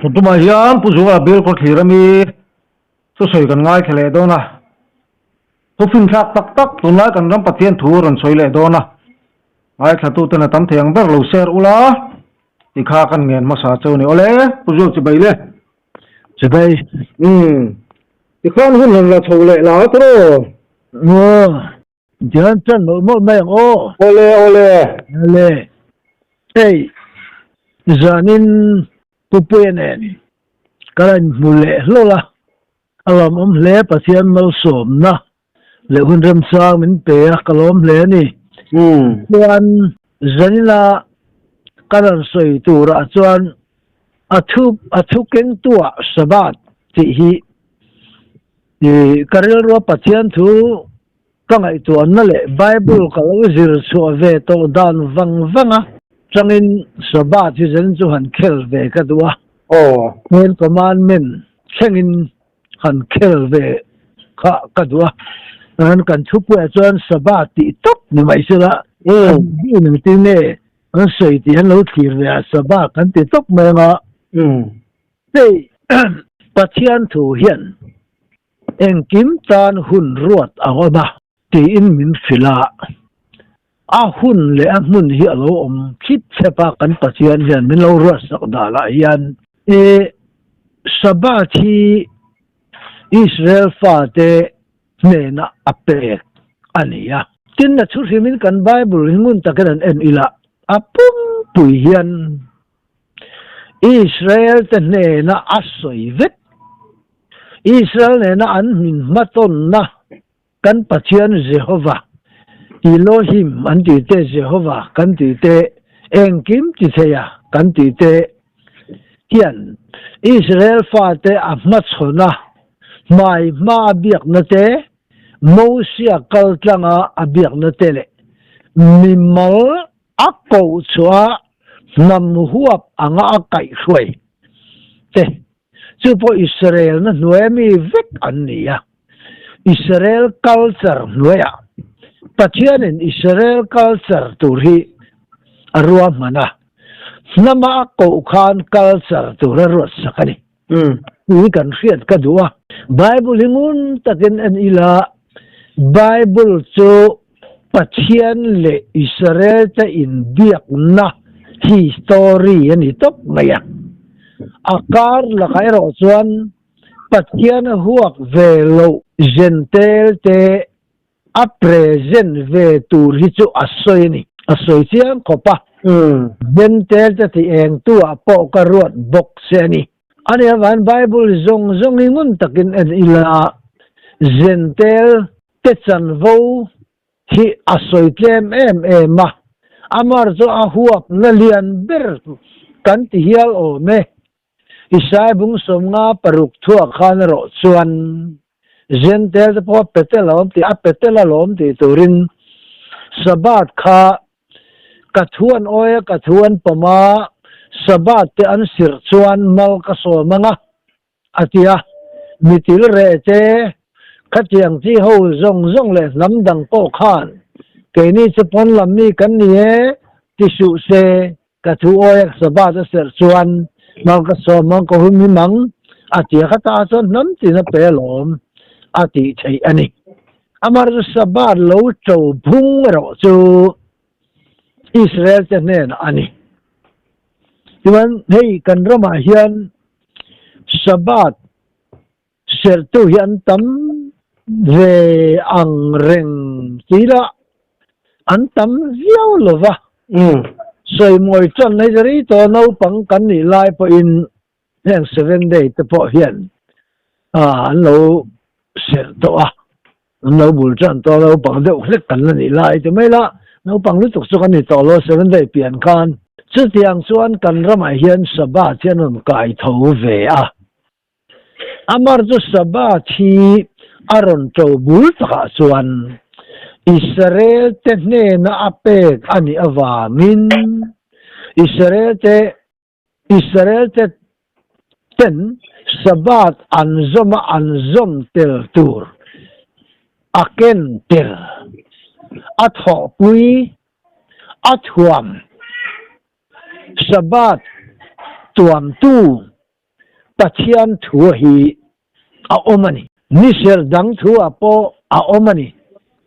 Tumah hian Pu Zuala bial khawthlir ami thusawi kan ngaithla leh dawn a, thu finthlak tak tak tunlai kan ram Pathian thu rawn sawi leh dawn a, ngaithlatuten a tam thei ang ber lo share ula ti kha kan ngen hmasa cheu ni. Awle Pu Zual chibai le. Chibai. Umm. Tikhan hun han la chho leh la tawh. Aw. Tihian ṭan mawlh mawlh mai ang aw. Awle awle. Awle. Hei zanin Pupuia nen ka la inhmu leh hlawlh a, a lawmawm hle Pathian malsawmna leh hun remchang min pe a, ka lawm hle a ni. Chuan zanina ka rawn sawi turah chuan a thu a thu kengtuah Sabbath tih hi ka rilrua Pathian thu Ka ngaihtuahna leh Bible ka lo zir chhuah ve tawh dan vang vang a tangin Sabbath hi zen chu han khel ve ka duh a. Aw. Ten Commandment thlengin han khel ve kha ka duh a. Chuan kan thupuiah chuan Sabbath tih tawp ni mai sela, an hi engtin nge an sawi tih an lo thlir ve a, Sabbath kan ti tawp mai anga. Hei Pathian thu hian Engkim tan hun ruat a awm a, tiin min hrilh a. A hun leh a hmun hi a lo awm thlip thlep a, kan Pathian hian min lo ruatsak danah hian. E Sabbath hi Israel fate hnenah a pek a ni a. Tin, a thu hrimin kan Bible hi ngun takin an en ila, a pumpui hian Israel te hnena a sawi vek. Israel nena an hmin hmatawnna kan Pathian Jehova, Elohim an tih te, Jehova kan tih te, engkim ti theia kan tih te hian Israel fate a hmachhawn a, hmai hma a biakna te, Mosia kaltlanga a biakna te leh mimal A koh chhuah a hnam huap anga a kaihhruai te chu pawh Israel na hnuaia mi vek an ni a. Israel culture hnuaiah Pathianin Israel culture tur hi a ruahman a, hnama a koh khan culture tur a ruatsak a ni. Tih kan hriat ka duh a. Bible hi ngun takin en ila, Bible chu Pathian leh Israel te inbiakna hi story a ni tawp mai a. A kar lakah erawh chuan Pathian a huak ve loh Jentail te A present ve tur hi chu a sawi a ni. A sawi chiang khawp a. Jentail te ti eng tu ah pawh ka ruat bawk che a ni. A nih avangin Bible zawng zawng hi ngun takin en ila Jentail te chanvo hi a sawi tlem em em a. Amar chu a huapna lian ber kan ti hial awm e. Isai bung 56 thuah khan erawh chuan Jentail te pawh a pe tel a awm tih a pe tel alawm tih turin Sabbath kha ka thu an awi a, ka thu an pawm a, Sabbath te an sirh chuan mal ka sawm ang a, a ti a. Mitil reh te, khatiang chi ho zawng zawng leh hnam dang pawh khan keini chu pawn lam mi kan ni e ti suh se Ka thu awi a Sabbath a serh chuan mal ka sawm ang, ka hum him ang, a ti a, ka ta chuan hnam tin a pe alawm a tih theih a ni. Amaherawhchu Sabbath lo to phung erawh chu Israel te hnenah a ni. Chuan hei kan ramah hian Sabbath serhtu hi an tam ve ang reng tih lah an tam viau lo va. Sawimawi chuan hei zari tawh naupang kan nih lai pawhin heng seven day te pawh hian an lo serh tawh a, an lo bul tan tawh a, naupang deuh hlek kan la nih lai ti mai lah, naupang lutuk chu kan ni tawh lo seven day pian khan. Chutiang chuan kan ramah hian Sabbath hi an rawn kai tho ve a. Amar chu Sabbath hi a rawn to bul takah chuan Israel te hnena a pek a nih avangin Israel te Israel te ten Sabbath an zawm a an zawm tel tur. a ken tel, a thawhpui, a thuam, Sabbath tuamtu Pathian thu hi a awm a ni. Ni serh dang thu ah pawh a awm a ni.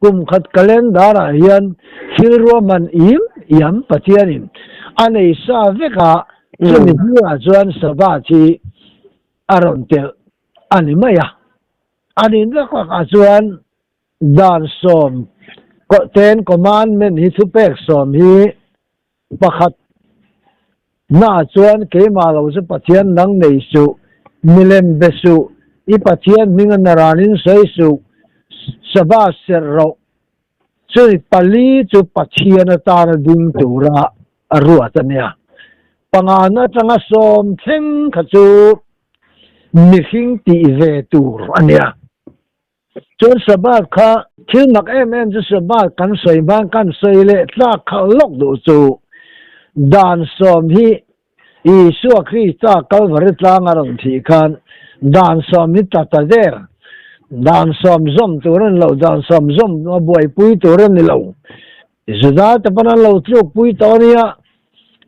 Kum khat calendar ah hian thil ruahman im iam Pathianin a nei sa vek a, chumi hnuah chuan Sabbath hi a rawn telh a ni mai a. A nih lak lakah chuan dan sawm, Ten Commandment hi thupek sawm hi Pakhat na chuan keimah lo chu Pathian dang nei suh, milem be suh, i Pathian hming a naranin sawi suh, Sabbath serh rawh. Chumi pali chu Pathian atana ding tura a ruat a nia. Pangana atanga sawm thleng kha chu mihring tih ve tur a nia. Chuan Sabbath kha thil mak em em chu Sabbath kan sawi hman kan sawi leh tlak khalh lawk duh chu dan sawm hi Isua Krista Kalvari tlang a rawn thih khan dan sawm hi ta ta der dan sawm zawm tur a ni lo dan sawm zawm a buaipui tur a ni lo Juda te pawn an lo tlukpui tawh a nia,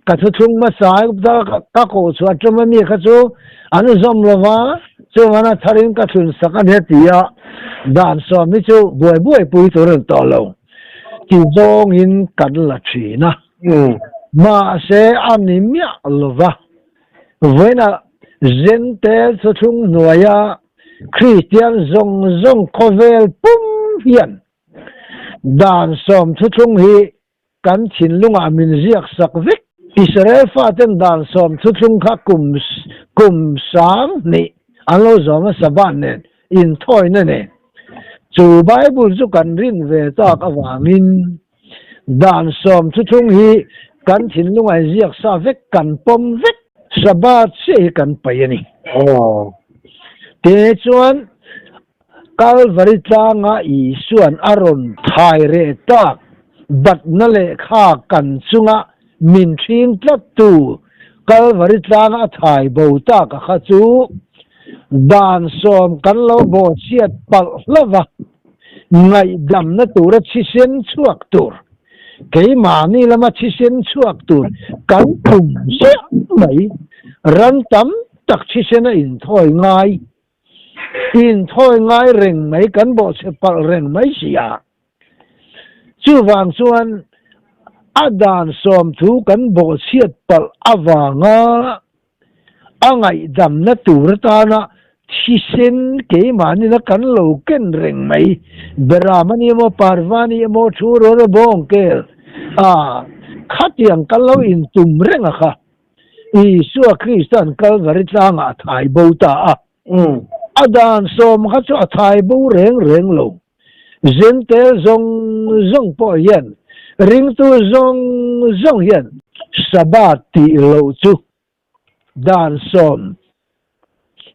ka thuthlung hmasa Aigupta ka koh chhuah ṭum a mi kha chu an zawm lo va, chuvana tharin ka thlun sak a nia ti a, dan sawm hi chu buai buai pui tur a ni tawh lo ti zawngin kan la ṭhin a. Mahse a ni miah lo va, vawiinah Zentel thuthlung hnuaia Kristian zawng zawng khawvel pum hian Dan sawm thuthlung hi kan thinlungah min ziak sak vek. Israel faten dan sawm thuthlung kha kum kum sang hnih an lo zawm a Sabbath nen inthawina nen. Chu Bible chu kan rin ve tak avangin dan sawm thuthlung hi kan thinlungah inziak sa vek kan pawm vek. Sabbath chiah hi kan paih a ni. Tichuan Kalvari tlanga Isua'n a rawn thai reh tak batna lehkha kan chunga min ṭhing tlattu Kalvari tlanga a thai bo tak a kha chu dan sawm kan lo bawhchhiat palh hlauh a, ngaihdamna tura thisen chhuak tur, keimahni lama thisen chhuak tur kan tum ziah mai, ran tam tak thisen a inthawi ngai. Inthawi ngai reng mai kan bawhchhe palh reng mai si a. Chuvang chuan a dan sawmthu kan bawhchhiat palh avanga a ngaihdamna tur atana thisen keimahnin a kan lo ken reng mai. Beram a ni emaw, parva a ni emaw, thu rual a bawng kel a, khatiang kan lo intum reng a kha. Isua Krista'n Kalvari tlangah a thai bo ta a. A dan sawm kha chu a thai bo reng reng lo. Zentel zawng zawng pawh hian, ringtu zawng zawng hian Sabbath tih loh chu dan sawm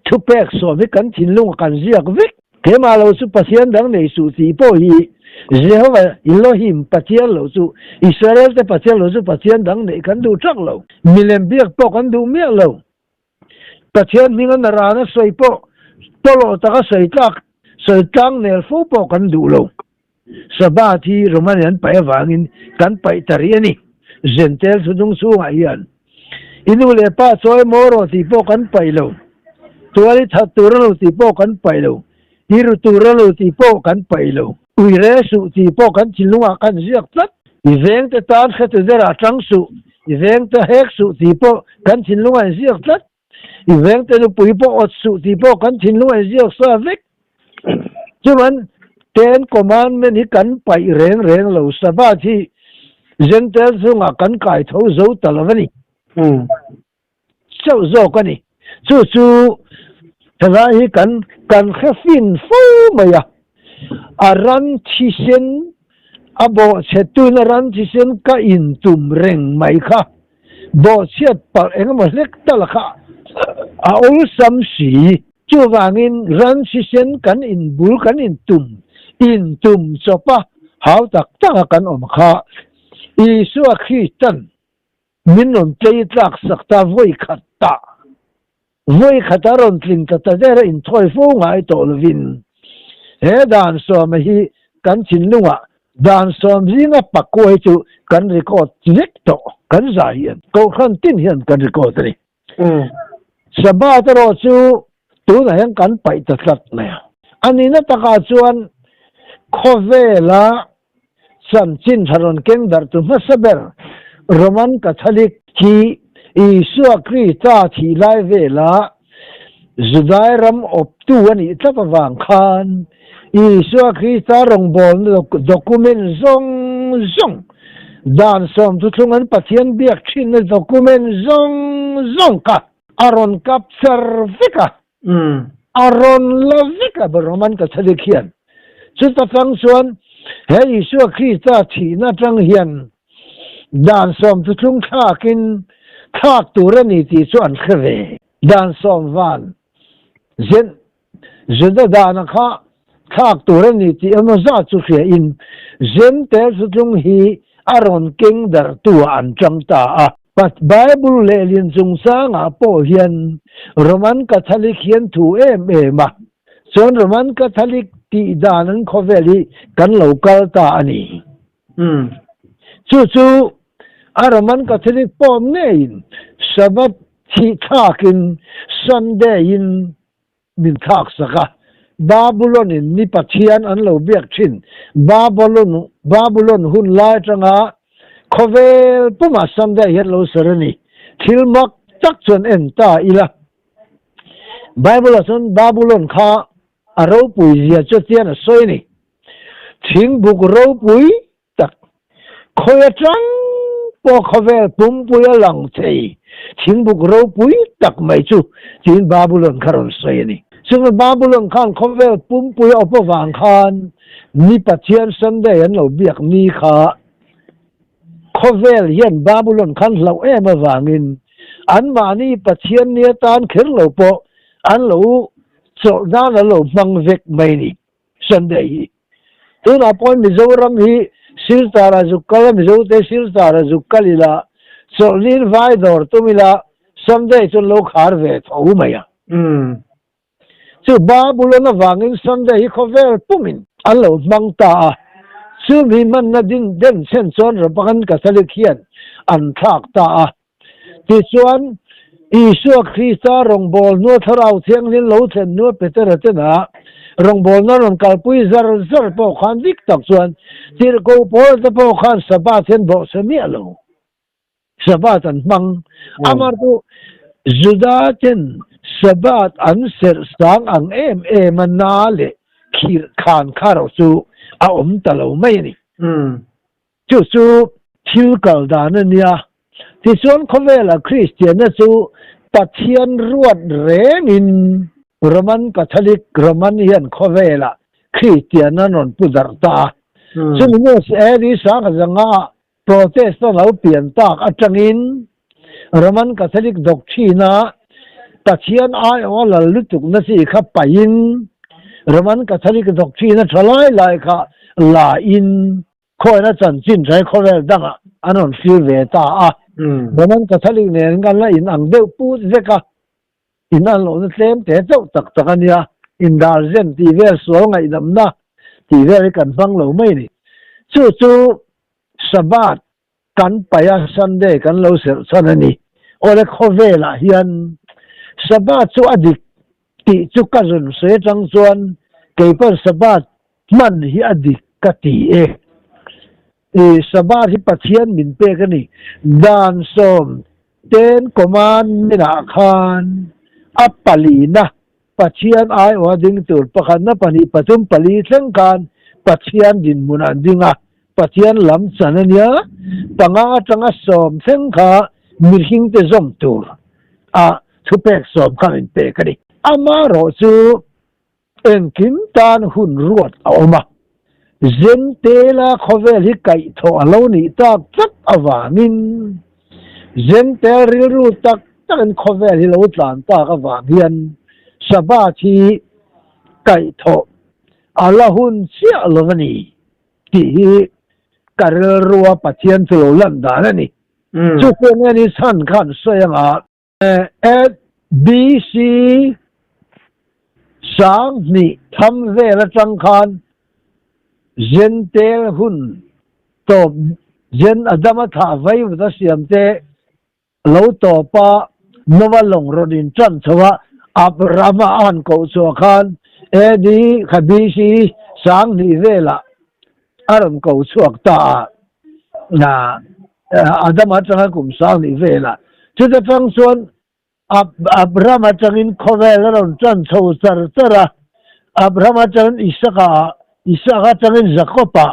Thupek sawm hi kan thinlungah kan ziak vek. Keimah lo chu Pathian dang nei suh tih pawh hi Jehovah, Elohim, Pathian lo chu, Israel te Pathian lo chu Pathian dang neih kan duh ṭak lo. Milem biak pawh kan duh miah lo. Pathian hminga narana sawi pawh pawlawh taka sawi tlak, sawi tlang nel fo pawh kan duh lo. Sabbath hi Roman an paih avangin kan paih ta rih a ni. Zentel thudung chhungah hian i nu leh pa chawi maw rawh tih pawh kan paih lo, tual i that tur a lo tih pawh kan paih lo, i ru tur a lo tih pawh kan paih lo, ui re suh tih pawh kan thinlungah kan ziak tlat. I vengte tan hretu derah tang suh, i vengte hek suh tih pawh kan thinlungah inziak tlat. I vengte nupui pawh awt suh tih pawh kan thinlung a inziak sa vek. Chuan Ten Commandment hi kan paih reng reng lo, Sabbath hi Gentile chungah kan kai tho zo ta lo a ni. Chauh zawk a ni. Chu chu helai hi kan kan hre fin fo mai a. A ran thisen a bawhchhetuin a ran thisen ka intum reng mai kha. Bawhchhiat palh engemaw hlek tal kha a awlsam si. Chuvangin ran thisen kan inbul kan intum intum chawp a, hau tak tak a kan awm kha Isua Kristan min rawn tlei tlak sak ta vawi khat tah. Vawi khat a rawn tling ta ta der a inthawi fo ngai tawh lovin. He dan sawma hi kan thinlungah dan sawm zinga pakua hi chu kan record vek tawh, kan zai hian, kohhran tin hian kan record a ni. Sabbath erawh chu tunah hian kan paih ta tlat mai a. A nihna takah chuan khawvela chanchin tha rawn keng darhtu hmasa ber Roman Catholic hi Isua Krista thih lai vela Judai ram awptu a nih tlat avang khan Isua Krista rawngbawlna document zawng zawng, dan sawmthuthlung an Pathian biak thinna document zawng zawng kha a rawn capture vek a, a rawn la vek a Roman Catholic hian. Chuta tang chuan he Isua Krista thihna atang hian dan sawmthuthlung thlakin thlak tur a ni tih chu an hre ve. Dan sawm van zen Juda dana kha thlak tur a ni tih emaw zat chu hria in Zentel thuthlung hi a rawn keng darhtu ah an tang ta a. Bible lehlin chungchangah pawh hian Roman Catholic hian thu em em a, chuan Roman Catholic tih dan an khawvel hi kan lo kal ta a ni. Chu chu a Roman Catholic pawm ngeiin Sabbath thih thlakin Sunday in min thlak sak a, Babulon in ni Pathian an lo biak thin, Babulon Babulon hun lai atanga khawvel pumah Sunday hian lo ser a ni. Thil mak tak chuan en ta ila. Bible ah chuan Babulon kha a ropui zia chu tian a sawi a ni. Thingbuk ropui tak. Khawi atang pawh khawvel pumpui a lang thei thingbuk ropui tak mai chu tiin Babulon kha rawn sawi a ni. Chumi Babulon khan khawvel pumpui a awp avang khan ni Pathian Sunday an lo biak ni kha khawvel hian Babulon khan hlauh em avangin anmahni Pathian ni atan kher lo pawh an lo chawlh nan an lo hmang vek mai a ni. Sunday hi. Tunah pawhin Mizoram hi Silchar ah zuk kal a, Mizote Silchar ah zuk kal ila, chawlhnin vai dawr tum ila, Sunday chuan lo khar ve tho mai a. Chu Babulon avangin Sunday hi khawvel pumin an lo hmang ta a, chumi hmanna din den chhen chuan Roman Catholic hian an thlak ta a. Tichuan, Isua Krista rawngbâwl hnua Thlarau Thianghlim lo thlen hnua Petera tena rawngbâwlna rawn kalpui zar zar pawh khan dik tak chuan tirhkoh Paul-te pawh khan Sabbath hian bawhchhe miah lo. Sabbath an hmang. Amah chu Juda-ten Sabbath an serh sang ang em em a na leh khirh khan kha erawh chu a awm ta lo mai a ni. Chu chu thil kal dan a nia. Tichuan khawvela Kristianna chu Pathian ruat rengin Roman Catholic Roman hian khawvela Kristianna an rawn pu darh ta a. Chumi hnu AD 1005 Protestant lo pian tak atangin Roman Catholic doctrine-a Pathian aiawh a lal lutukna chi kha paihin Roman Catholic doctrine-a tha lai lai kha la in Khawina chanchin ṭhai khawvel dangah an rawn thlir ve ta a. Roman Catholic nen kan la in ang deuh put vek a, in an lohna tlem te chauh tak tak a nia, indarzen tih vel sual ngaihdamna tih vel hi kan hmang lo mai a ni. Chu chu Sabbath kan paih a, Sunday kan lo serh chhan a ni. Awle khawvelah hian Sabbath chu a dik tih chu ka zun sawi atang chuan keipawn Sabbath hman hi a dik ka ti e. I Sabbath hi Pathian min pek a ni. Dan sawm Ten Commandment ah khan a palina Pathian aiawha ding tur pakhatna pahnih pathum pali thleng khan Pathian dinhmun an ding a, Pathian lam chan a nia, panga atanga sawm thleng kha mihringte zawm tur a thupek sawm kha min pek a ni. Amaherawh chu engkim tan hun ruat a awm a, Zentela khawvel hi kaihthawh a lo nih tak tlat avangin Zentel rilru tak takin khawvel hi lo tlan tak avang hian Sabbath hi kaihthawh a la hun chiah lo a ni tih hi ka rilrua Pathian chu lo lan dan a ni. Chu chu nge ni chhan khan sawi anga. AD BC Sanghnih tham vel atang khan Jentail hun tawp Jen Adama thah vaivut a siam te lo tawp a, Nova lawng rawn in tan chho a, Abrahama a han koh chhuah khan AD kha BC 2000 velah a rawn ko chhuak ta a, Adama atanga kum 2000 velah. Chuta tang chuan Abraham atangin khawvel a rawn tan chho char char a, Abraham atangin Isaka, Isaka atangin Jakob-a,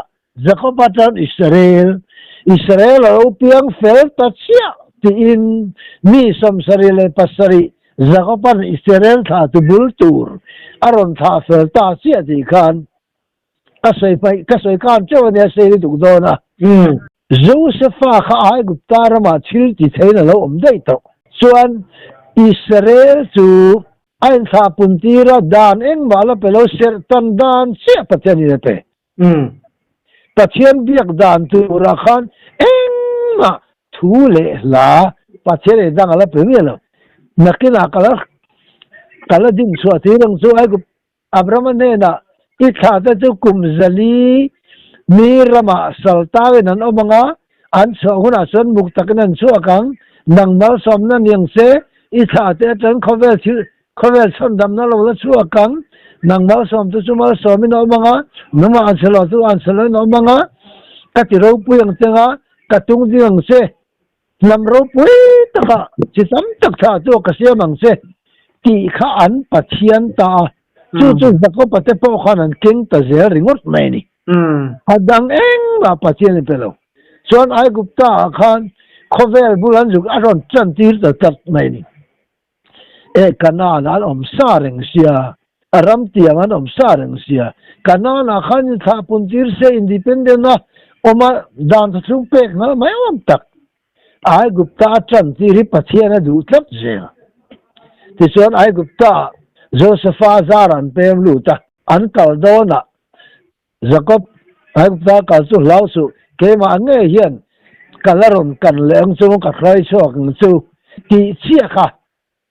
Jakob atangin Israel, Israel a lo piang fel ta chiah tiin mi 77 Jakob-a'n Israel thlah tu bul tur a rawn thlah fel ta chiah tih khan Ka sawi paih, ka sawi khan teuh a nia sei lutuk dawn a. Josefa kha Aigupta ramah thil ti theiin a lo awm daih tawh. Chuan Israel chu a inthlah pun tir a, dan engmah la pe lo, serh tan dan chiah Pathianin a pe. Pathian biak dan turah khan engmah thu leh hla Pathian ei dang a la pe miah lo. Nakinah ka la ka la din chhuah tir ang chu Aigup Abrahama hnenah, I thlahte chu kum 400 mi ramah sal tangin an awm ang a, an chhuah hunah chuan muk takin an chhuak ang. Nang malsawmna ni ang che, i thlahte atangin khawvel thil, khawvel chhandamna lo la chhuak ang. Nang malsawmtu chu malsawmin a awm ang a, nangmah an chhe lo chu an chhe loin a awm ang a, ka ti ropui ang che nga, ka tung ding ang che. Hnam ropui takah chi tam tak thlah chu ka siam ang che tih kha an Pathian ta a, chu chu Jakob-a te pawh khan an keng ta zel ringawt mai a ni. A dang engmah Pathian in pe lo. Chuan Aigupta-ah khan khawvel bul an zuk a rawn chantir ta tlat mai a ni. E Kanaan an awm sa reng sia, a ram tiang an awm sa reng sia. Kanaan ah khan in thlah pun tir se independent a awm a dan tha chhung pek nghal mai awm tak. Aigupta a tan tir hi Pathian a duh tlat zel. Tichuan Aigupta ah Josefa zar an pem lut a, an kal dawn ah Jakob, Aigupta kal chu hlau suh, keimah ngei hian ka la rawn kan leh ang chu, ka hruai chhuak ang chu tih chiah kha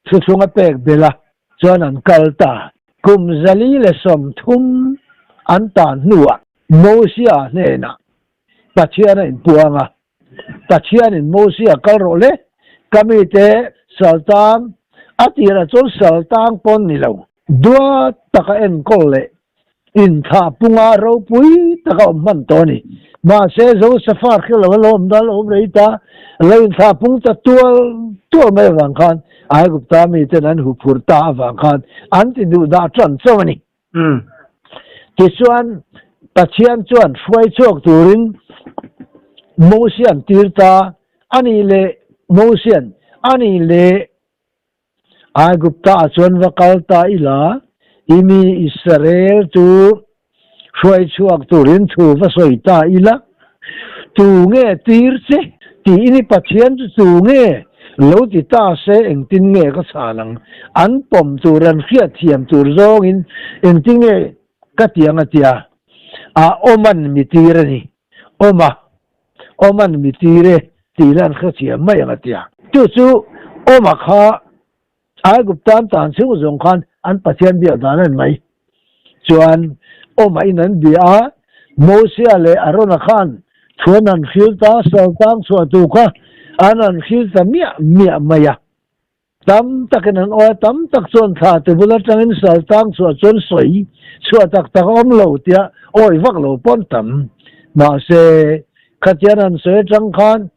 thuthlung a pek belh a, chuan an kal ta. Kum 430 an tan hnuah Mosia hnenah Pathian a inpuang a, Pathianin Mosia kal rawh le, ka mite saltang, a tirah chuan saltang pawn ni lo, duat taka enkawl leh inthlah punga ropui taka awm hman tawh a ni. Mahse, Josefa hre lo a lo awm dan a awm rei ta, lo inthlah pung ta tual tual mai avang khan Aigupta miten an huphurh ta avang khan an ti duh dah tan chauh a ni. Tichuan, Pathian chuan hruai chhuak turin Mosian tir ta a nih leh Mosian a nih leh Aigupta-ah chuan va kal ta ila, i mi Israel chu hruai chhuak turin thu va sawi ta ila, tu nge tir che? Tiin i Pathian chu tu nge lo ti ta se engtin nge ka chhan ang? An pawm tur, an hriatthiam tur zawngin engtin nge ka ti ang a tia? A awm an mi tir a ni. Awm a, awm an mi tir e tih la an hrethiam mai ang a tia. Chu chu awma kha Aigupta an tan chhung zawng khan an Pathian biak dan a ni mai. Chuan awma in an bia a, Mosia leh Arona khan thu an han hril ta, saltang chhuah tu kha an han hril ta miah miah mai a. Tam takin an awi a, tam tak chuan thla te bul atangin saltang chhuah chuan sawi chhuah tak tak a awm lo tia awi vak lo pawn tam. Mahse, khatian an sawi atang khan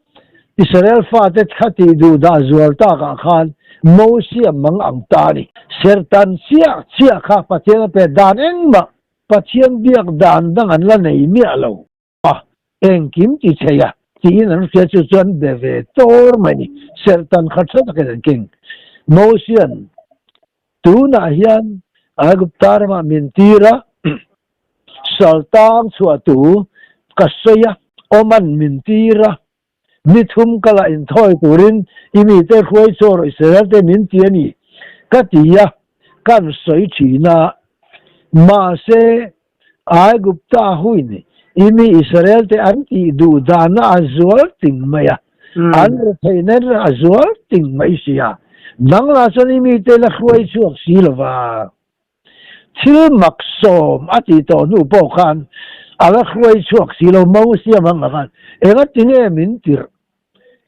Israel fate thla tih duh dah zual takah khan Mosia mang ang ta a ni. Serhtan chiah chiah kha Pathian a pe dan engmah Pathian biak dan dang an la nei miah lo. A, engkim ti thei a, tiin an hria chu chuan be ve tor mai ni. Serhtan kha tha takin an keng. Mosian tunah hian Aigupta ramah min tir a, saltang chhuah tu ka sawi a, awman min tir a, Ni thum ka la inthawi turin i mite hruai chaw rawh Israel te min ti a ni, ka ti a, kan sawi thin a. Mahse, Aigupta huin i mi Israel te an tih duh dahna a zual ting mai a, an retheihna a zual ting mai si a, nang lah chuan i mite la hruai chhuak si lo va. Thil mak sawm a tih tawh hnu pawh khan a la hruai chhuak si lo, Mosia hmang ah khan engati nge min tirh?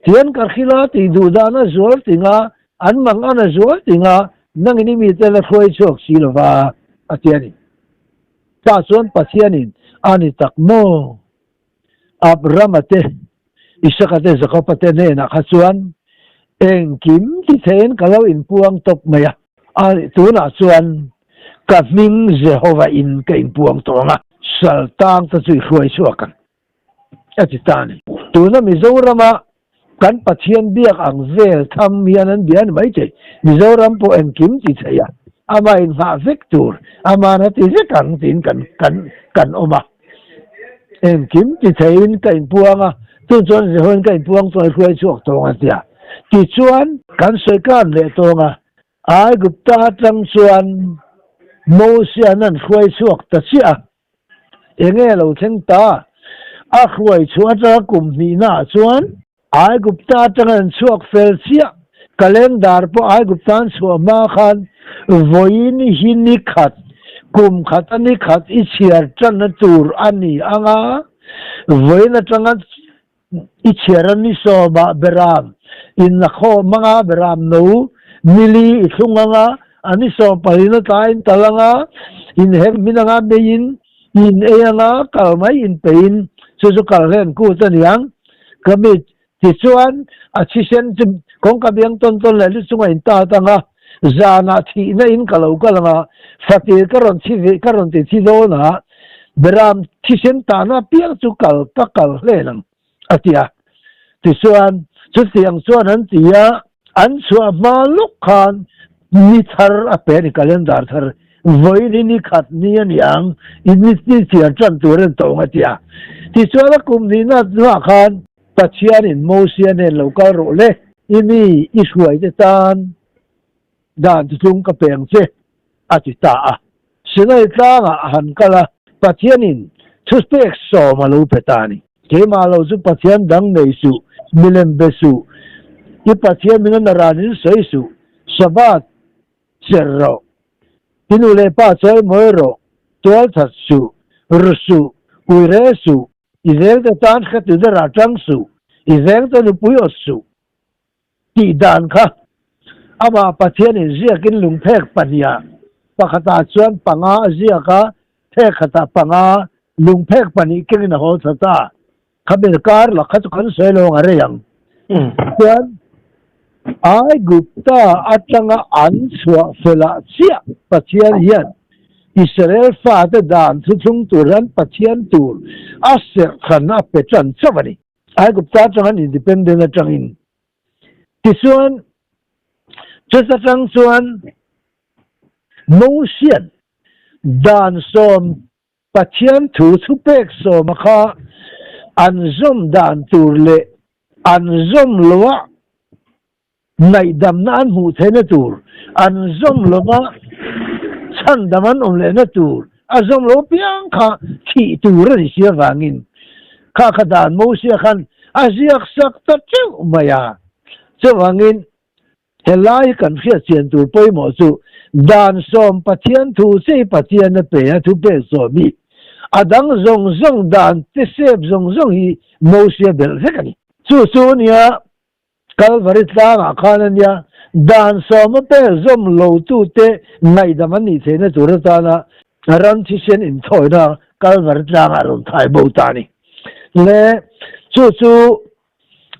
Tian ka hrilh a tih duh dan a zual ting a, an mang an a zual ting a, nangin i mite la hruai chhuak si lo va, a ti a ni. Tah chuan Pathianin a ni tak maw? Abrahama te, Isaka te, Jakoba te hnenah kha chuan engkim ti theiin ka lo inpuang tawp mai a. A tunah chuan ka hming Jehovah in ka inpuang tawh ang a, sal tang te chu i hruai chhuak ang, a ti ta a ni. Tuna Mizorama kan Pathian biak ang vel tham hian an bia a ni maithei. Mizoram pawh engkim ti thei a, amah inghah vek tur, ama'n a ti vek ang tiin kan kan kan awm a. Engkim ti theiin ka inpuang a, tun chuan Jehoin ka inpuang chuan i hruai chhuak tawng a tia. Tichuan, kan sawi kan leh tawng a, Aigupta atang chuan Mosia'n an hruai chhuak ta chiah a, enge a lo thleng ta? A hruai chhuah atanga kum hnihnaah chuan Aigupta atanga an chhuak fel chiah, calendar pawh Aigupta an chhuah hma khan vawiin hi ni khat, kum khat a ni khat i chhiar tanna tur a ni ang a, vawiin atanga i chhiar a ni sawmah beram in a khawm ang a, beram no nili i thlung ang a, a ni sawm pahnih na tlai in tal ang a, inhek hmin ang a, meiin In ei anga kal mai in peiin chu chu kal hlen kut a niang. Ka mi tichuan a thisen chu kawngka biang tawn tawn leh lu chunga in tat anga zanah thihna in ka lo kal anga fatir ka rawn thi ve ka rawn ti thi dawn a beram thisen tahna apiang chu kal ka kal hlen ang. a ti a. Tichuan, chutiang chuan an ti a, an chhuah hma lawk khan ni thar a pe a ni, calendar thar, vawiin hi ni khat ni a ni ang, i ni ni chian tan tur a ni tawh ang a ti a. Tichuan, a kum hnihna hnuah khan Pathianin Mosia nen lo kal rawh le, i mi i hruaite tan dan tutlung ka pe ang che, a ti ta a. Sinai tlangah a han kal a, Pathianin thupek sawm a lo pe ta a ni. Keimah lo chu Pathian dang nei suh, milem be suh, i Pathian min a naranin sawi suh, Sabbath cher rawh, i nu leh pa chawi mawi rawh, tual that suh, ru suh, ui re suh, i vengte tan hretu derah tang suh, i vengte nupui awt suh. Tih dan kha amah Pathianin ziakin lungphek pahniha pakhatah chuan panga a ziak a, phek khatah panga lungphek pahnih kengin a haw thla ta. Khami kar la kha chu kan sawi lo ang a rei ang. Chuan Aigupta atanga an chhuah felah chiah Pathian hian Israel fate dan thuthlung tur hian Pathian tur a serhkhan a pe tan chauh a ni. Aigupta atang an independent atangin tichuan chuta tang chuan Mosian dan sawm Pathian thu thupek sawma kha an zawm dan tur leh an zawm loa Ngaihdamna an hmuh theihna tur, an zawm lova chhandam an awm lehna tur, a zawm lo piang kha thih tur a ni si avangin kha kha dan Mosia khan a ziak sak ta teuh mai a. Chuvangin helai hi kan hriat chian tur pawimawh chu dan sawm Pathian thu che hi Pathian a pe a, thupek sawm hi a dang zawng zawng dan te sep zawng zawng hi Mosia belh vek a ni. Chu chu nia Kalvari tlangah khan a nia, dan sawma pek zawm lotute ngaihdam an nih theihna tur atana ram thisen inthawina Kalvari tlangah rawn thai bo ta a ni. Le chu chu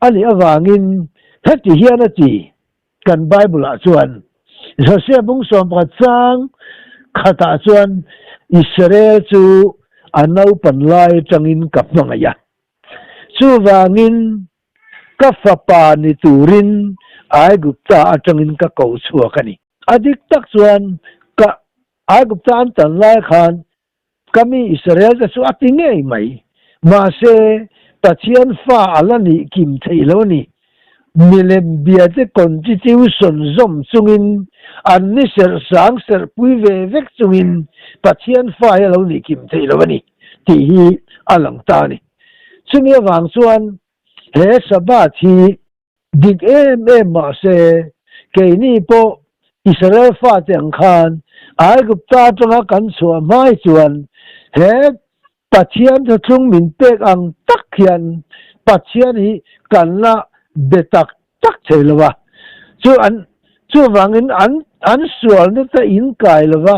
a nih avangin heti hian a ti, kan Bible-ah chuan Josia bung 11 chang khatah chuan Israel chu a naupan lai atangin ka hmangaih a, chuvangin Ka fapa ni turin Aigupta atangin ka ko chhuak a ni. A dik tak chuan ka Aigupta an tan lai khan ka mi Israel te chu a ti ngei mai. Mahse, Pathian fa a la nih kim theih lo a ni. Milem bia te constitution zawm chungin an ni serh sang serh pui ve vek chungin Pathian fa hi a lo nih kim theih lo a ni tih hi a lang ta a ni. Chumi avang chuan he Sabbath hi dik em em mah se, keini pawh Israel fate ang khan Aigupta atanga kan chhuah hma hi chuan he Pathian thuthlung min pek ang tak hian Pathian hi kan la be tak tak thei lo a. Chu an chuvangin an an sualna te in kai lo va,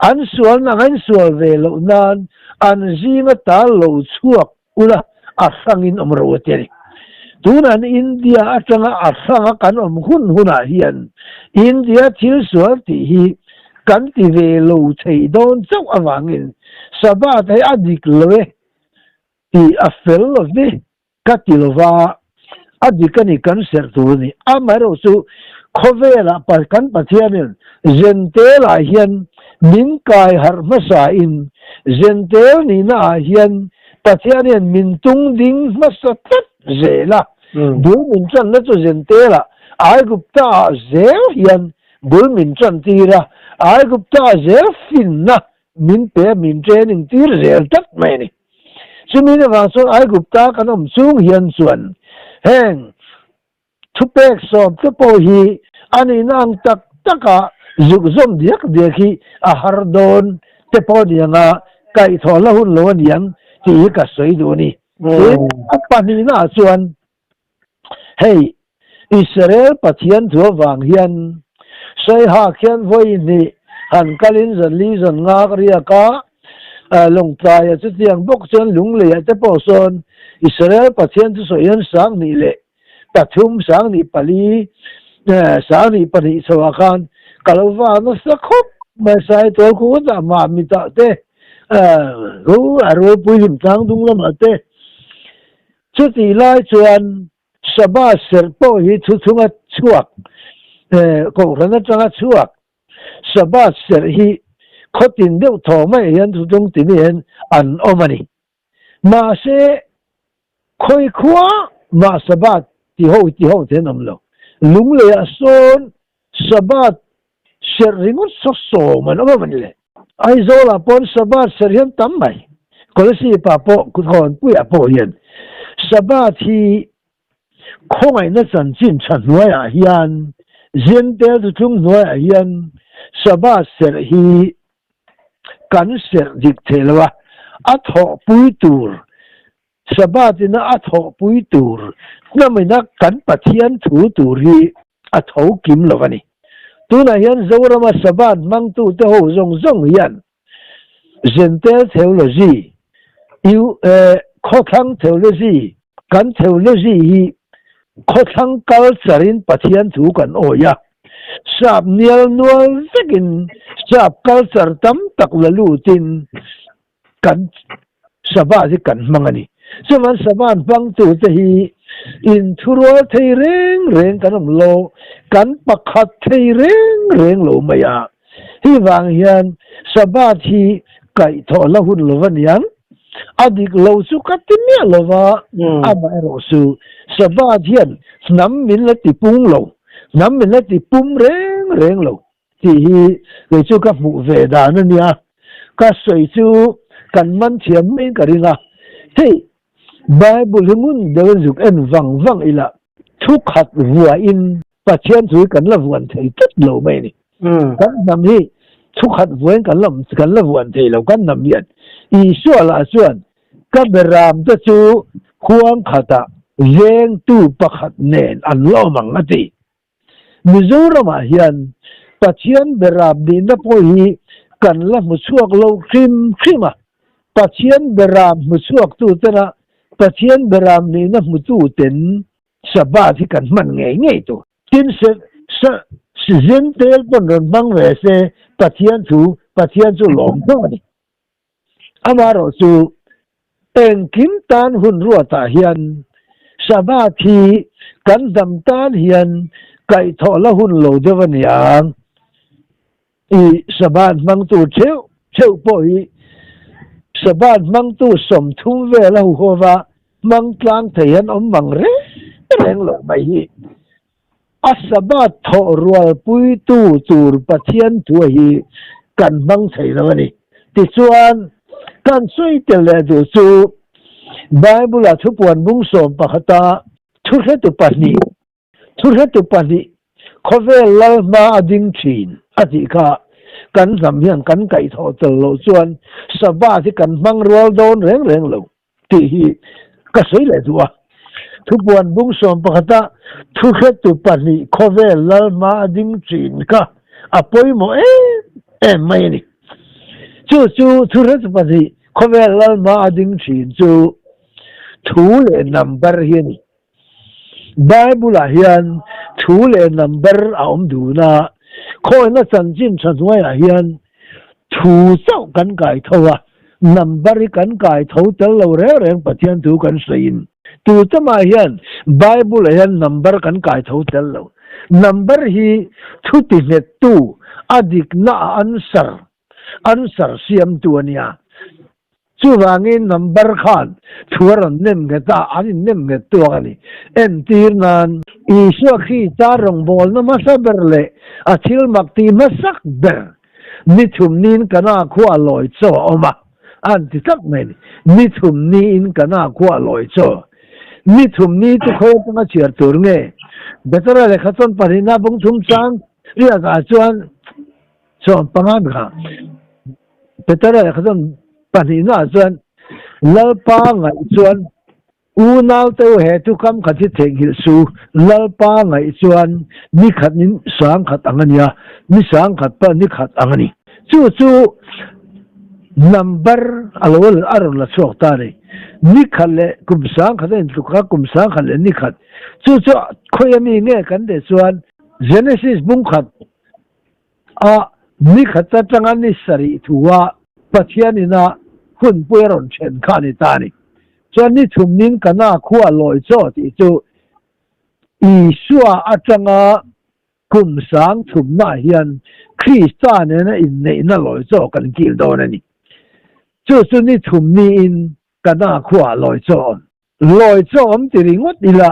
an sualna ang in sual ve loh nan an zinga ta lo chhuak ula a hrangin awm ro a ti a ni. Tunan India atanga a hranga kan awm hun hunah hian India thil sual tih hi kan ti ve lo thei dawn chauh avangin Sabbath hi a dik lo e tih a fel lo ve ka ti lo va, a dik a ni kan serh tur a ni. Amaherawh chu khawvelah kan Pathianin Zentel ah hian min kai harh hmasa in Zentel nihna ah hian Pathian hian min tung ding hmasa tlat zel a, bul min tanna chu Zentel ah Aigupta ah zel hian bul min tan tir a, Aigupta ah zel finna min pe a min training tir zel tlat mai a ni. Chumi avang chuan Aigupta kan awm chung hian chuan heng Thupek sawmte pawh hi a nihna ang tak taka zuk zawm diak diak hi a har dawn te pawh ni anga kaihthawh la hun lo a niang tih hi ka sawi duh a ni. Tin, a pahnihnaah chuan hei Israel Pathian thu avang hian Saiha khian vawi hnih han kalin zan li zan ngak riak a, Lawngtlaia chutiang bawk chuan Lungleiah te pawh sawn Israel Pathian chu sawi hian 2000 leh 3, 2004, 2002 chhoah khan ka lo va nasa khawp mai Saitual khuatah Mahmitah te, a Rualpui Hlimtlang dung lamah te. Chutih lai chuan Sabbath serh pawh hi thuthunga chhuak, Kohhran atanga chhuak Sabbath serh hi khawtin deuh thaw mai hian thutlung ti mi hian an awm a ni. Mahse, khawi khua mah Sabbath ti ho ti ho te an awm lo. Lungleiah sawn Sabbath serh ringawt saw sawm an awm a ni le. Aizawlah pawn Sabbath serh hian tam mai. Kolasib-ah pawh, Kuthawnpuiah pawh hian Sabbath hi Khawngaihna chanchin tha hnuaiah hian Zentel thuthlung hnuaiah hian Sabbath serh hi kan serh dik thei lo a, a thawhpui tur Sabbath ina a thawhpui tur hnamina kan Pathian thu tur hi a tho kim lo a ni. Tunah hian Zorama Sabbath hmangtute ho zawng zawng hian Zentel theology, U Khawthlang theology, kan theology hi khawthlang culture in Pathian thu kan awi a, sap nial nual vekin sap culture tam tak la lutin kan Sabbath hi kan hmang a ni. Chuvan Sabbath hmangtute hi inthurual thei reng reng kan awm lo, kan pakhat thei reng reng lo mai a. Hi vang hian Sabbath hi kaihthawh la hun lo va niang. A dik lo chu ka ti miah lo va, amaherawh chu Sabbath hian hnam min la ti pung lo, hnam min la ti pum reng reng lo tih hi kei chu ka hmuh ve dan a nia. Ka sawi chu kan man thiam maiin ka ring a. Hei Bible hi ngun deuhin zuk en vang vang ila thu khat vuahin Pathian chu hi kan la vuan thei tlat lo mai a ni. Kan hnam hi thu khat vuain kan la kan la vuan thei lo kan hnam hian. Isua lah chuan ka beram te chu huang khatah vengtu pakhat nen an la awm ang a ti. Mizoramah hian Pathian beram nihna pawh hi kan la hmu chhuak lo hrim hrim a. Pathian beram hmu chhuaktu tena Pathian beram nihna hmutu ten Sabbath hi kan hman ngei ngei tur. Tin, Zentel pawn rawn hmang ve se Pathian thu, Pathian chu lawm hlauh a ni. Amaherawh chu engkim tan hun ruatah hian Sabbath hi kan hnam tan hian kaihthawh la hun lo deuh a niang. I Sabbath hmangtu theuh theuh pawh hi Sabbath hmangtu 30 vel a huhova hmang tlang thei an awm mang reng reng loh mai hi. A Sabbath thawh rualpuitu tur Pathian thua hi kan hmang thei lo a ni. Tichuan, kan sawi tel leh duh chu Bible-a thupuan bung sawm pakhata thuhretu pahnih, Thuhretu pahnih khawvel lal hma a ding thin a tih kha. kan hnam hian kan kaihthawh tel loh chuan Sabbath hi kan hmang rual dawn reng reng lo tih hi ka sawi leh duh a. Thupuan bung 11-a thuhretu pahnih khawvel lal hma a ding thin kha a pawimawh em em mai a ni. Chu chu thuhretu pahnih khawvel lal hma a ding thin chu thu leh number hi a ni. Bible-ah hian thu leh number a awm dun a, khawina chanchin tha hnuaiah hian thu chauh kan kai tho a, number hi kan kai tho tel lo reng reng Pathian thu kan sawiin. Tu tamah hian Bible-ah hian number kan kai tho tel lo. Number hi thu tihnettu, a dikna a answer, answer siamtu a nia. Chuvangin number khan thu a rawn nem nghet a, an innem nghet tuak a ni. Entir nan, Isua Krista rawngbawlna hmasa ber leh a thil mak tih hmasak ber ni thum niin Kana khua lawi chaw a awm a, an ti tlat mai a ni. Ni thum niin Kana khua lawi chaw. Ni thum ni chu khawi atanga chhiar tur nge? Betara lehkha chawn pahnihna bung thum chang riakah chuan 15 kha Petera lehkha chuan pahnihnaah chuan Lalpa ngaih chuan unaute u he thu kam khat hi theihnghilh su, Lalpa ngaih chuan ni khat in sangkhat ang a nia, ni sangkhat pawh ni khat ang a ni. Chu chu number a lo a rawn la chhuak ta a ni. Ni khat leh kum sangkhat a intluk a, kum sangkhat leh ni khat. Chu chu khawi ami nge kan teh chuan Genesis bung khat A ni khat atanga ni sarih thua Pathian ina hunpui a rawn then kha a ni ta a ni. Chuan ni thum nin Kana khua lawi chaw tih chu Isua atanga kum sang thumnaah hian Krista nena inneihna lawi chaw kan kil dawn a ni. Chu chu ni thum niin Kana khua lawi chaw awm. Lawi chaw awm ti ringawt ila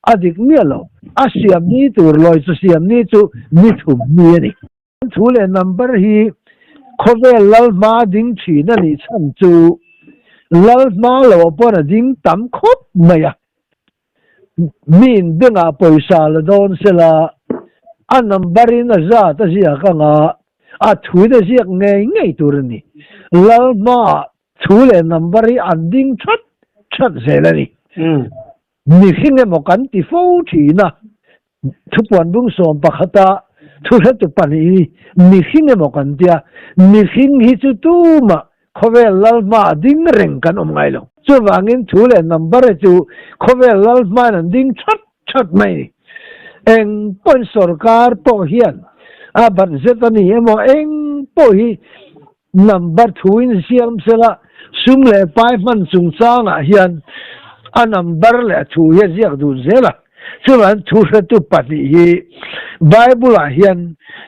A dik miah lo. A siam ni tur lawi chu siam ni chu ni thum ni a ni. Thu leh number hi khawvel lal hma ding thin a nih chhan chu lal hma lo ah pawn a ding tam khawp mai a. Miin bank ah pawisa la dawn sela a number in a zat a ziak anga a thuin a ziak ngei ngei tur a ni. Lal hma ah thu leh number hi an ding that that zel a ni. Mihring emaw kan ti fo thin a, thupuan bung 11-a thuhretu pahnih hi mihring emaw kan ti a, mihring hi chu tumah khawvel lal hmaah ding reng kan awm ngai lo. Chuvangin thu leh number hi chu khawvel lal hmain an ding that that mai a ni. Eng pawhin sorkar pawh hian a budget a ni emaw eng pawh hi Number thuin siam sela sum leh pai hman chungchangah hian a number leh a thu hi a ziak dun zel a. Chuvangin thu hretu pahnih hi Bible-ah hian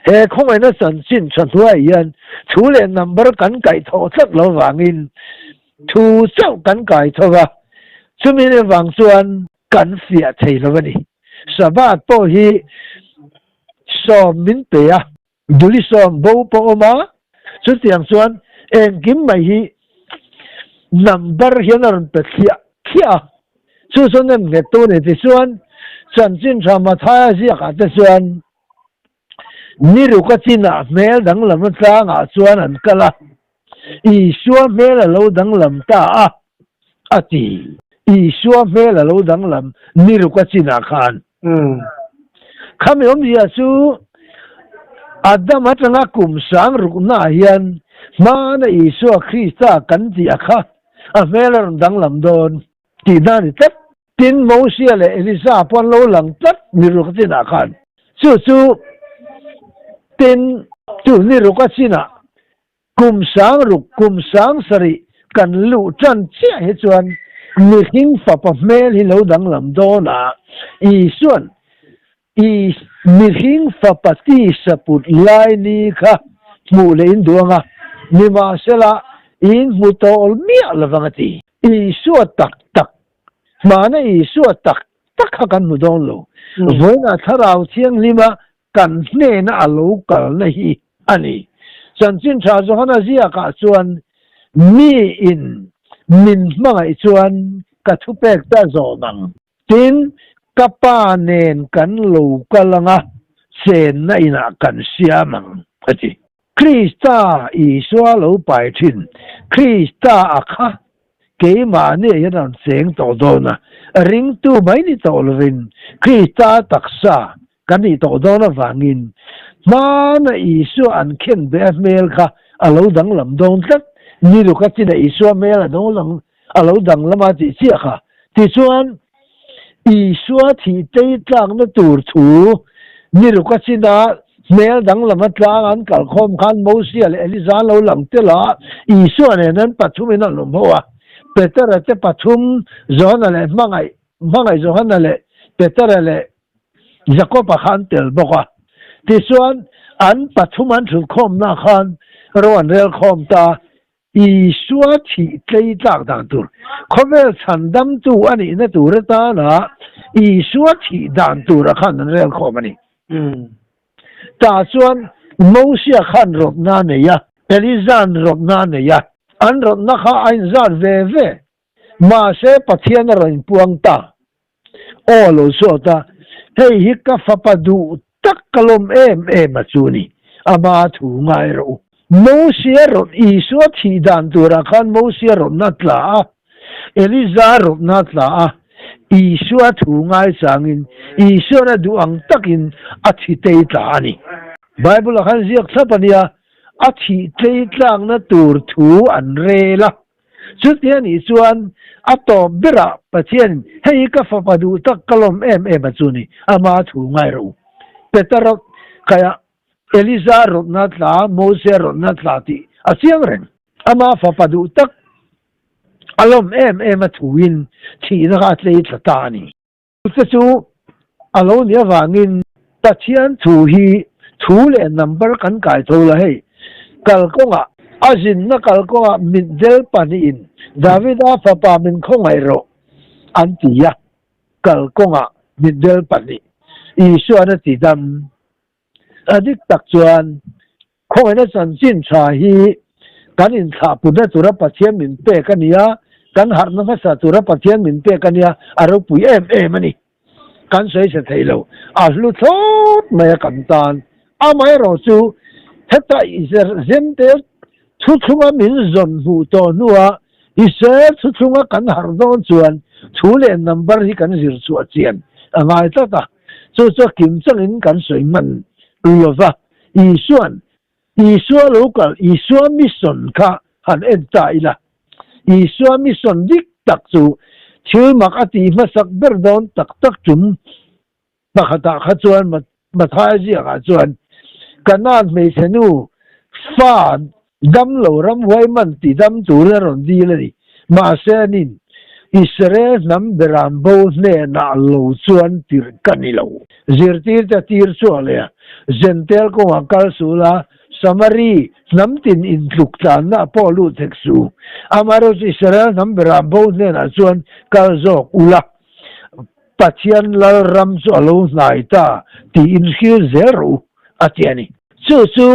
he khawngaihna chanchin tha hnuaiah hian thu leh number kan kaihthawh tlat lo vangin thu chauh kan kaitho va, chumi avang chuan kan fiah thei lo a ni. Sabbath pawh hi sawm min pe a. Duli sawm bo pawh awm a, chutiang chuan engkim mai hi number hian a rawn pe thliah thliah a, chu chuan nem nghet tu a ni. Tichuan, chanchin tha Mathaia ziakah te chuan ni ruka chinah hmel danglamna tlangah chuan an kal a, Isua hmel a lo danglam ta a, a ti. Isua hmel a lo danglam ni ruka chinah khan. Khami awmzia chu Adam atanga kum sang ruknaah hian hmana Isua Krista kan tih a kha a hmel a rawn danglam dawn tihna a ni tlat. Tin, Mosia leh Elisa pawh an lo lang tlat ni ruka chinah khan. Chu chu tin, chu ni ruka chinah Kum sang ruk, kum sang sarih kan luh tan chiah hi chuan mihring fapa hmel hi lo danglam dawn a, Isua'n i mihring fapa tisa put lai ni kha hmuh leh in duh ang a, nimahsela in hmu tawh miah lovang a ti. Isua tak tak, hmana Isua tak tak kha kan hmu dawn lo. Vawiinah Thlarau Thianghlima kan hnena a lo kalna hi a ni. Chanchin Tha Johana ziakah chuan, Miin min hmangaih chuan ka thupek ta zawm ang. Tin, ka Pa nen kan lo kal ang a, chenna inah kan siam ang, a ti. Krista Isua lo pai thin, Krista a kha keimahni ah hian a rawn cheng tawh dawn a, ringtu mai ni tawh lovin Krista taksa kan nih tawh dawn avangin hmana Isua an khen beh a hmel kha a lo danglam dawn tlat, ni luka chinah Isua hmel a danglam a lo danglam a tih chiah kha. Tichuan, Isua thih tei tlakna tur thu ni luka chinah hmel danglam a tlang an kalkhawm khan Mosia leh Eliza an lo lang tel a, Isua nen an pathumin an awm ho a, Petera te pathum, Johana leh hmangaih Hmangaih Johana leh Petera leh Jakob-a kha an tel bawk a. Tichuan, an pathum an thutkhawmna khan ro an rel khawm ta. Isua thih tlei tlak dan tur, khawvel chhandamtu a nihna tur atana Isua thih dan tura khan an rel khawm a ni. Tah chuan Mosia khan rawtna a nei a, Eliza'n rawtna a nei a, an rawtna kha a inzat ve ve. Mahse, Pathian a rawn inpuang ta. Aw a lo chhuak ta, Hei hi ka fapa duh tak ka lawm em em a chu ni, ama thu ngai rawh u. Mosia rawn Isua thih dan turah khan Mosia rawnna tla a, Eliza rawnna tla a, Isua thu ngai changin Isuan a duh ang takin a thi tei tla a ni. Bible-ah khan ziak thlap a nia, a thih tlei tlakna tur thu an rel a. Chutia nih chuan a tawp berah Pathianin, Hei hi ka fapa duh tak ka lawm em em a chu ni, ama thu ngai rawh u. Peter kaiah Eliza rawtna tla, Moses rawtna tla tih a chiang reng. Ama fapa duh tak a lawm em em a thuin thihna kha a tlei tla ta a ni. Chute chu a lo nih avangin Pathian thu hi thu leh number kan kai tho la hei. Kalkawngah, a zinna kalkawngah mitdel pahnihin Davida fapa min khawngaih rawh an ti a, kalkawngah mitdel pahnih Isuan a ti dam. A dik tak chuan Khawngaihna chanchin tha hi kan inthlahputna tura Pathian min pek a ni a, kan harhna hmasa tura Pathian min pek a nia, a ropui em em a ni. Kan sawi chhe thei lo, a hlu thlawt mai a kan tan. Amaherawh chu heta Zente thuthlunga min zawn hmuh tawh hnua Israel thuthlunga kan harh dawn chuan thu leh number hi kan zir chhuah chian a ngai tlat a, chu chu a kim changin kan sawi hman lova. Isuan Isua lo kal, Isua mission kha han en ta ila. Isua mission dik tak chu thil mak a tih hmasak ber dawn tak tak tum pakhatah kha chuan Mathaia ziakah chuan Kanaan hmeichhe nu fa Damlo ramhuai man ti dam turin a rawn dil a ni. Mahse anin Israel hnam beram bo hnenah lo chuan tirh ka ni lo. Zirtirte tir chhuak leh a, Jentail kawngah kal suh la, Samari hnam tin intluk tlanna pawh lut hek suh. Amaherawhchu Israel hnam beram bo hnenah chuan kal zawk ula, Pathian lal ram chu a lo hnai ta tiin hril zel rawh u, a ti a ni. Chu chu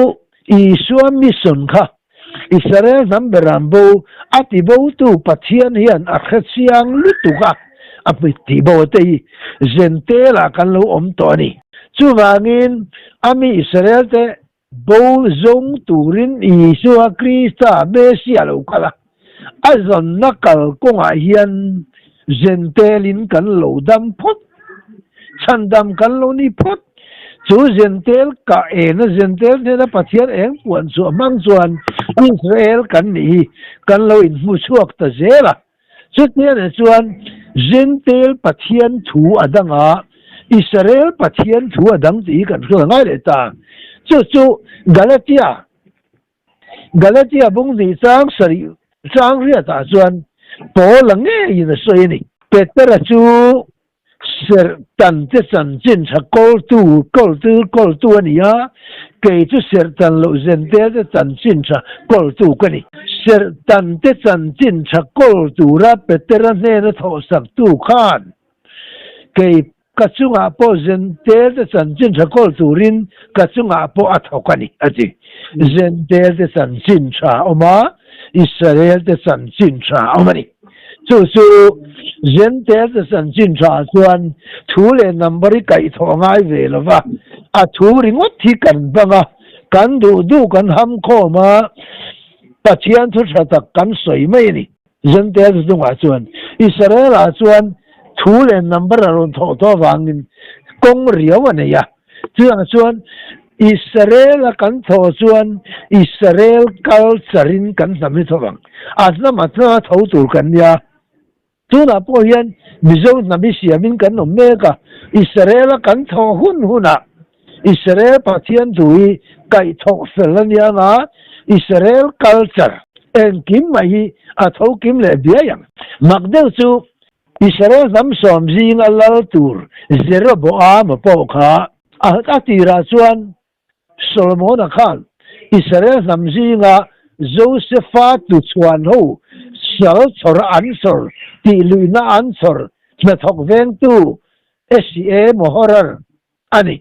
Isua mission kha Israel hnam beram bo a ti botu Pathian hian a hre chiang lutuk a, a hmit tih bo te hi Jentail ah kan lo awm tawh a ni. Chuvangin a mi Israel te bo zawng turin Isua Krista Messiah lo kal a, a zawnna kal kawngah hian Jentail in kan lo dam phawt, chhandam kan lo ni phawt. Chu Jentail kah ena Jentail hnena Pathian eng puan chhuah hmang chuan Israel kan nih hi kan lo inhmu chhuak ta zel a. Chutianah chuan Jentail Pathian thu a dang a, Israel Pathian thu a dang tih hi kan hriat a ngai leh ta. Chu chu Galatia Galatia bung hnih chang sarih chang riatah chuan Paula ngeiin a sawi a ni. Petera chu Serhtan te chanchin tha kawltu, kawltu, kawltu a ni a, kei chu serhtan loh Zentel te chanchin tha kawltu ka ni. Serhtan te chanchin tha kawl tura Petera hnena thawhsaktu khan kei ka chungah pawh Zentel te chanchin tha kawl turin ka chungah pawh a thawk a ni, a ti. Zentel te chanchin tha a awm a, Israel te chanchin tha a awm a ni. Chu chu Zentel te chanchin tha chuan thu leh number hi kaihthawh a ngai ve lo va, a thu ringawt hi kan bang a. Kan duh duh kan ham khawm a, Pathian thu tha tak kan sawi mai a ni. Zentail hnungah chuan Israel-ah chuan thu leh number a rawn thawh tawh avangin kawng riau a nei a. Chutiang chuan Israel-a kan thawh chuan Israel culture-in kan hnam hi tho vang. A hnam a hnama tho tur kan nia. Tunah pawh hian Mizo hnam hi siamin kan awm mek a, Israel-a kan thawh hun hunah Israel Pathian thu hi kaihthawh fel a nia nga, Israel culture engkim mai hi a tho kim leh biai ang. Mak deuh chu Israel hnam sawm zinga lal tur Jeroboam-a pawh kha a tirah chuan Solomona khan Israel hnam zinga Josefa tuchhuan ho sal chhawr an chhawr tih luihna an chhawr hnathawk vengtu SCA Mohorar a ni.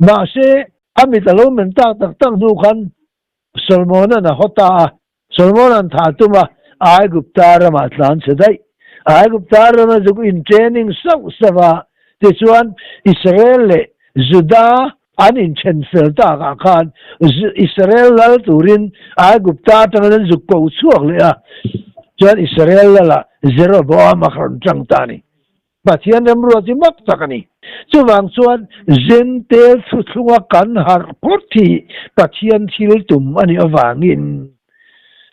Mahse, a mit a lo men tak tak tak hnu khan Solomon-a'n a haw ta a. Solomon-a'n thah tum a, Aigupta ramah tlan chhe daih. Aigupta rama zuk in training sauh sauh a, tichuan Israel leh Juda an inthen fel takah khan Israel lal turin Aigupta atangin an zuk ko chhuak leh a, chuan Israel lalah Jeroboam a rawn tang ta a ni. Pathian remruat hi mak tak a ni. Chuvang chuan Zentel thuthlunga kan harh phawt hi Pathian thil tum a nih avangin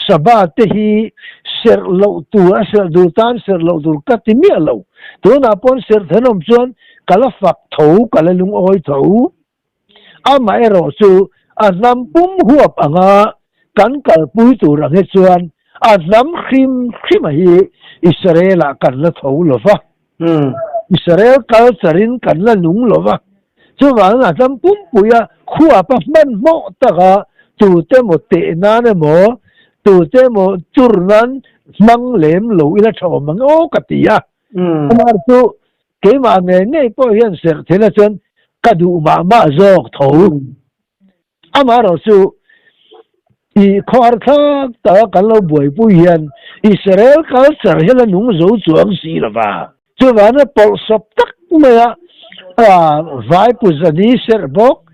Sabbath te hi serh loh tur, a serh dur tan serh loh tur ka ti miah lo. Tunah pawn serh thenawm chuan ka la fak tho, ka la lungawi tho. Amaherawh chu a hnam pum huap anga kan kalpui tur ang hi chuan a hnam hrim hrima hi Israel-ah kan la tho lo va, Israel culture-in kan la nung lo va, chuvangin a hnam pumpuia khuapa hmanhmawh taka tute emaw teh nan emaw, tute emaw tur nan hmang lem lo ila tha awm ang aw ka ti a. Amah chu Keimah ngei ngei pawh hian serh thil a chuan ka duh mah mah zawk tho. Amaherawh chu i khawhar thlak taka kan lo buaipui hian Israel culture hian a nung zo chuang si lo va. Chuvangin pawlhsawp tak maia vai puzani serh bawk,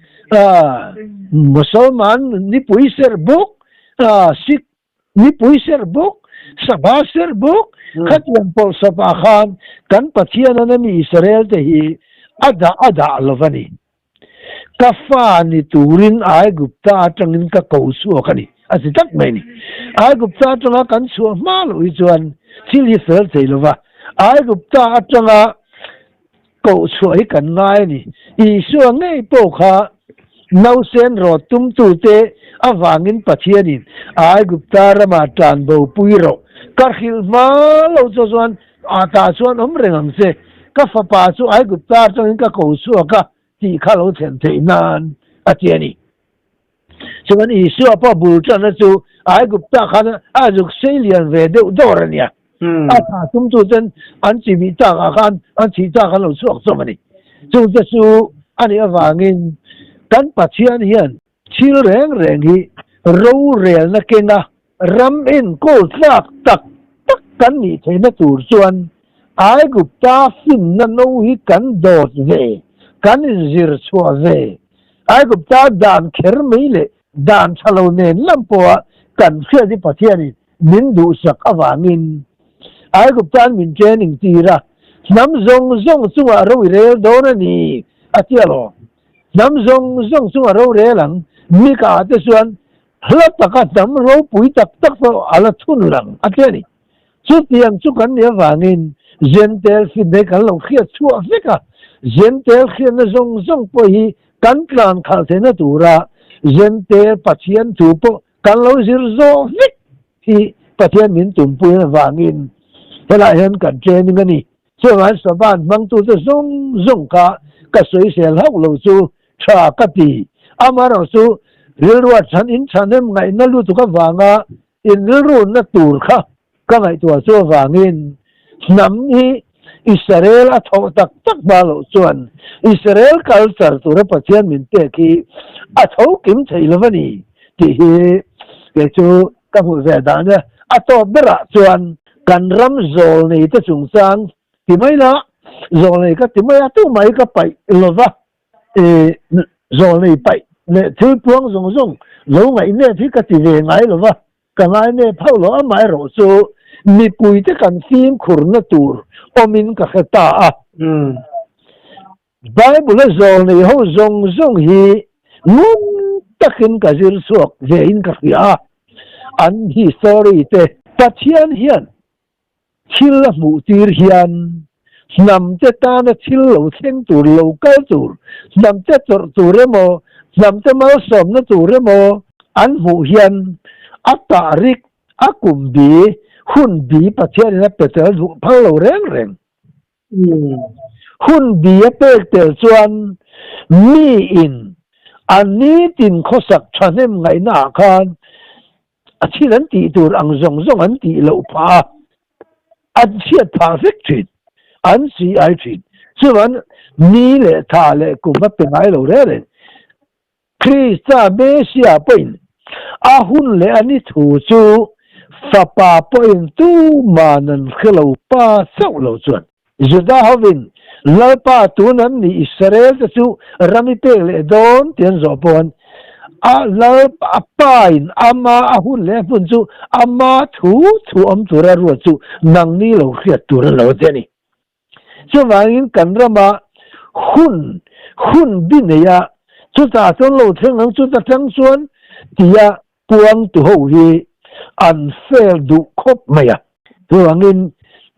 Musalman nipui serh bawk, Sikh Mipui serh bawk, sangha serh bawk, khatiang pawlhsawpah khan kan Pathian an ami Israel te hi a dah a dah lo va ni. Ka fa ni turin Aigupta atangin ka ko chhuak a ni, a ti tak mai ni. Aigupta atanga kan chhuah hma loh hi chuan thil hi fel thei lo va, Aigupta atanga Koh chhuah hi kan ngai a ni. Isua ngei pawh kha nausen rawt tumtute avangin Pathianin Aigupta ramah tan bopui rawh. Ka hrilh hma lo chu chuan a tah chuan awm reng ang che. Ka fapa chu Aigupta atangin ka ko chhuak a tih kha lo thlen theih nan a ti a ni. Chuan Isua pawh bul tanna chu Aigupta khan a zuk sei lian ve deuh dawr a nia. A tha tumtu ten an chimih takah khan an thih tak an lo chhuak chawm a ni. Chungte chu a nih avangin kan Pathian hian thil reng reng hi rorelna kenga ram enkawl tlak tak tak kan nih theihna tur chuan Aigupta finna no hi kan dawt ve, kan inzir chhuah ve. Aigupta dan kher mai leh dan tha lo nen lam pawha kan hriat hi Pathianin min duhsak avangin Aigupta'n min training tir a, hnam zawng zawng chungah ro i rel dawn a ni, a ti alawm. Hnam zawng zawng chungah ro rel ang, Mika te chuan hla taka hnam ropui tak tak pawh a la thun lang, a ti a ni. Chutiang chu kan nih avangin Zentel finna hi kan lo hriat chhuah vek a, Zentel hriatna zawng zawng pawh hi kan tlan khalh theihna tura Zentel Pathian thu pawh kan lo zir zawh vek hi Pathian min tumpui avangin helaiah hian kan training a ni. Chuvangin Saban hmangtute zawng zawng kha ka sawisel hauh lo chu tha ka ti. Amaherawhchu rilrua chhan in chhahnem ngaihna lutuk avanga In rilrunna tur kha ka ngaihtuah chu avangin hnam hi Israel a thawh tak tak hma loh chuan Israel culture tura Pathian min pek hi a tho kim thei lo a ni tih hi kei chu ka hmuh ve dan a. A tawp berah chuan kan ram zawlnei te chungchang ti mai la, zawlnei ka ti mai a, tumah hi ka paih lo va. Zawlnei paih leh thil puang zawng zawng lo ngaihnep hi ka ti ve ngai lo va, ka ngainep hauh lo. Amaherawh chu mipuite kan fimkhurna tur awmin ka hre ta a. Bible-a zawl nei ho zawng zawng hi ngun takin ka zir chhuak vein ka hria a, an history te. Pathian hian thil a hmuh tir hian hnamte tana thil lo thleng tur, lo kal tur, hnamte tawrh tur emaw, hnamte malsawmna tur emaw an hmuh hian a tahrik, a kum bi, hun bi Pathianin a pe tel duh phal lo reng reng. Hun bi a pek tel chuan miin a nitin khawsak thahnem ngaihna ah khan a thil an tih tur ang zawng zawng an tih loh phah a, an chhiat phah vek thin, an chi ai thin. Chuan ni leh tha leh kum a pe ngai lo reng reng. Krista Messiah pawhin a hun leh a ni thu chu Fapa pawhin tuman an hre lo pa chauh lo chuan. Juda hovin Lalpa tun an nih Israel te chu ram i pek leh dawn tih an zawh pawn a Lal a pa in ama a hun leh a hmun chu ama thu thu awm tura ruat chu nangni lo hriat tur a lo ti a ni. Chuvangin kan rama hun hun bi nei a, chutah chuan lo thleng ang, chuta tang chuan tia puang tu ho hi an fair duh khawp mai a. Chuvangin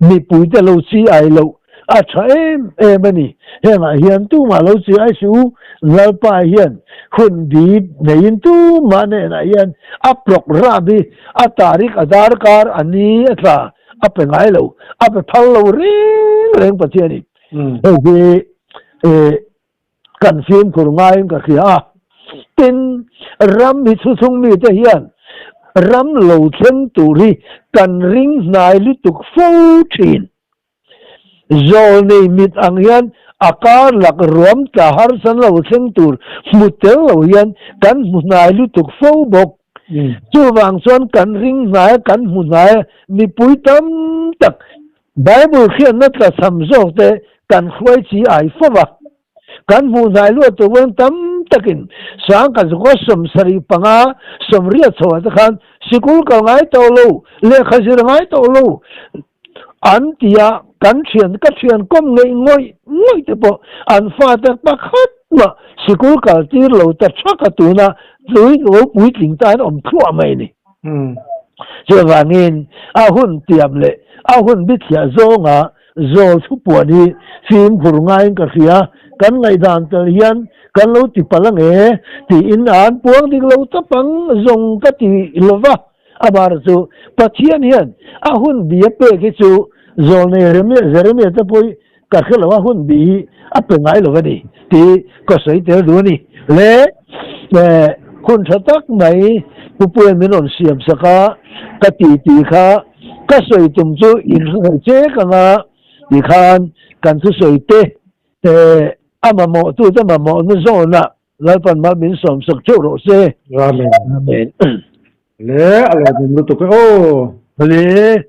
mipuite lo chi ai loh a tha em em a ni. Hengah hian tumah lo chi ai suh u, Lalpa hian hun bi neiin tumah hnenah hian a programme hi a tarik a darkar a ni a tla. A pe ngai lo, a pe phal lo reng reng Pathian in. Hei hi kan fimkhur ngaiin ka hria a. Tin, ram hi chhuchhung mite hian ram lo thleng tur hi kan ring hnai lutuk fo thin. Zawlnei mit ang hian a kar lak ruam tla harsa lo thleng tur hmu tel lo hian kan hmu hnai lutuk fo bawk. Chuvang chuan kan ring hnai a, kan hmu hnai a, mipui tam tak Bible hriatna tlachham zawk te kan hruai chi ai fo va. Kan hmuh hnai luat tur pawhin tam takin sangkhat zakua 75 80 chhoah te khan sikul kal ngai tawh lo, lehkha zir ngai tawh lo an ti a, kan thian ka thian kawm ngeih ngawih ngawih te pawh an fate pakhat mah sikul kal tir lo ta thak a tuna tui lo puitling ta an awm thluah mai a ni. Chuvangin a hun tiam leh a hun bithliah zawnga zawl thupuan hi fimkhur ngaiin ka hria, kan ngaihdan tel hian kan lo ti palh ange tiin an puang dik lo tap ang zawng ka ti lova. Amah chu Pathian hian a hun bi a pek hi chu zawlnei Jeremia te pawh hi ka hre lo a hun bi hi a pe ngai lo a ni tih ka sawi tel duh a ni. Le hun tha tak mai Pu Puia'n min rawn siam sak a, ka ti tih kha ka sawi tum chu in hre thei chek ang a ti khan kan thusawi te a mamawh tute mamawhna zawnah Lalpan mal min sawmsak theuh rawh se. Amen. Amen. Le a lo dum lutuk e aw. Le.